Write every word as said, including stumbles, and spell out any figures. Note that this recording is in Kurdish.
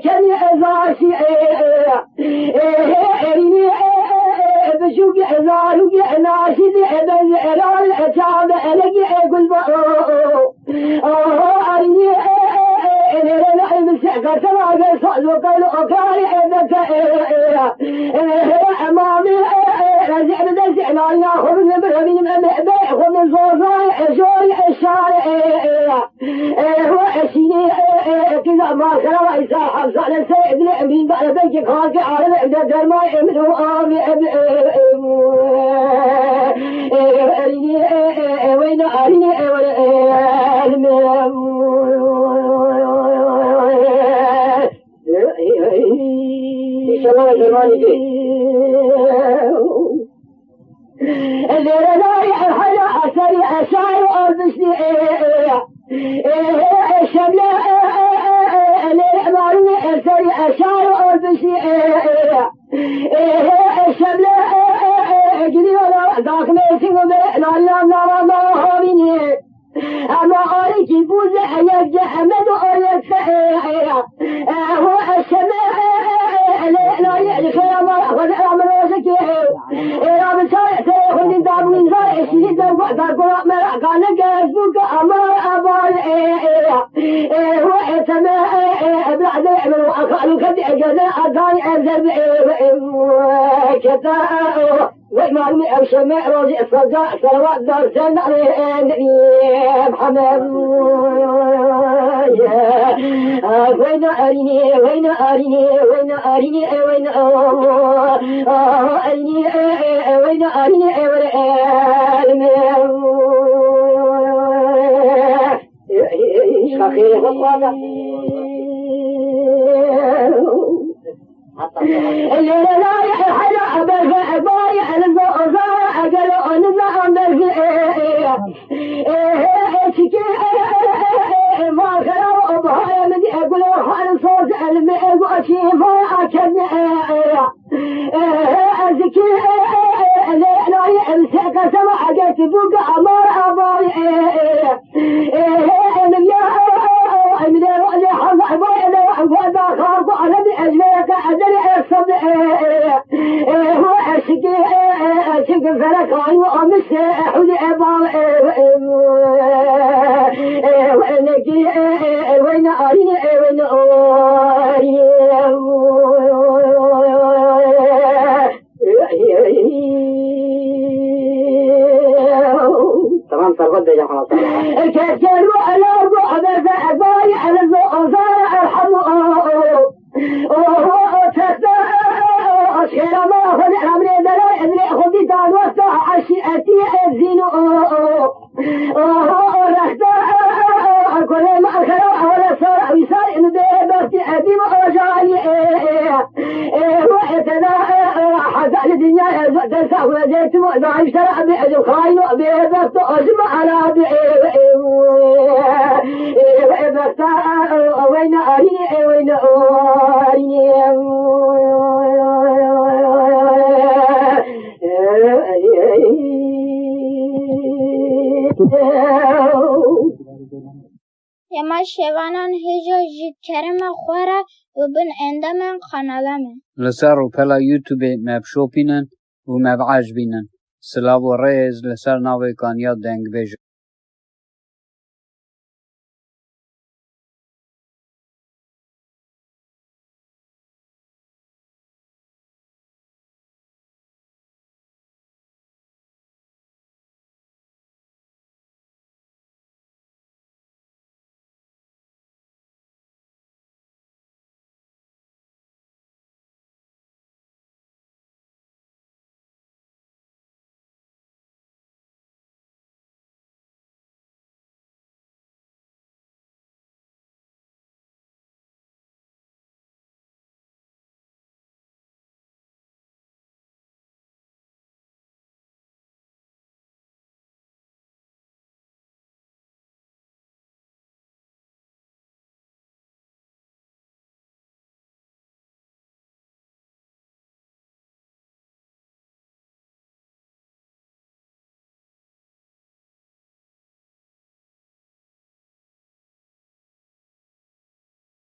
Kenî ezarşî e e e e e erînî e e e e biçûkî ezarûkî e naşîdî e ben e lar e çav e elekî e gulba o o o. Oho erînî e e e e lêre ne e mise qesema ge so lokal o karî e deke e e e e e e emamî e e e zî e bi destî e nayna xwe bi ne bi remînim e be xwe bi zozay e jorî e şar e e e. Eho eşînê e e e kîza marxera îsa hafzane se edine emrîn da ebe ki kake arebe ebe derma emir o abi ebe e e e e erînê e e e weyna arînê e were e elme. İnşallah dermanı değil. Lêre dayê e heya eserî e şair ol biştî e e e e e e şemle e e e e e lêre marû eserî e şair ol biştî e e e e e şemle e e e e giriyor da daxme singule nariyan nara nara havini. Ama arikî bûze eyek ce emed û oyek se e e e ho eşeme e e e e le la ye li xêra ma xwe de amrozikê e e ra bi çar e serê xwe din dabûn zar e şîrî de da gora me ra gane gez bû ke amar abar e e e ho e teme e e e bra de e bro akalu kedi e gene adan e zerbe e e keta e Vay malum ev şeme rojê saca selawat dar sen Muhammed. Veyna erînê, veyna erînê, veyna erînê, e veyna erînê, e e e veyna erînê, e were elme. Şaxê xwe xwada. Lêre la ye hela berze e baye elza ozara egelo aniza anderzi e e e e e çiki e e e e e ma xera o bahaya midi e gulo hal soz elmi e gu açi ma akenne e e e e e ziki e e e e le la ye e se kasama ageti bu ga amar abar e e e Ehe, emir ya, emir ya, emir ya, emir ya, emir ya, Arabi ezmeyaka ederi esabi, e, e, e, hu eşiki, e, e, eşiki felek ayı amiş, e, ehudi ebal, e, e, e, e, eneki, e, e, e, weyne arini, e, weyne arini. Tamam, Serhat Bey, tamam. Keşke bu ela bu abese ebay elzu ozara erhamu. Oho, o testa, aşkera ma hol emre dara emre hodi dalwasta aşi eti ezinu. Oho, o rexta, o, o, o, o, gole ma xera, o, le sar, o, sar, in de, bexti, edim, o, jali, e, e, e, o, e, tena, e, e, hazal, dinya, e, zo, de, sa, o, de, tu, da, iş, tara, be, e, xaino, be, bexto, o, zima, ala, be, e, e, e, e, bexta, o, o, weyna, ari, e, weyna, o, ari, e, o, Ema şevanan hêja ji kerema xwe re bibin endamên kanala me. Li ser rûpela YouTube me bişopînin û me biecibînin. Silav û rêz li ser navê Kanya Dengbêj.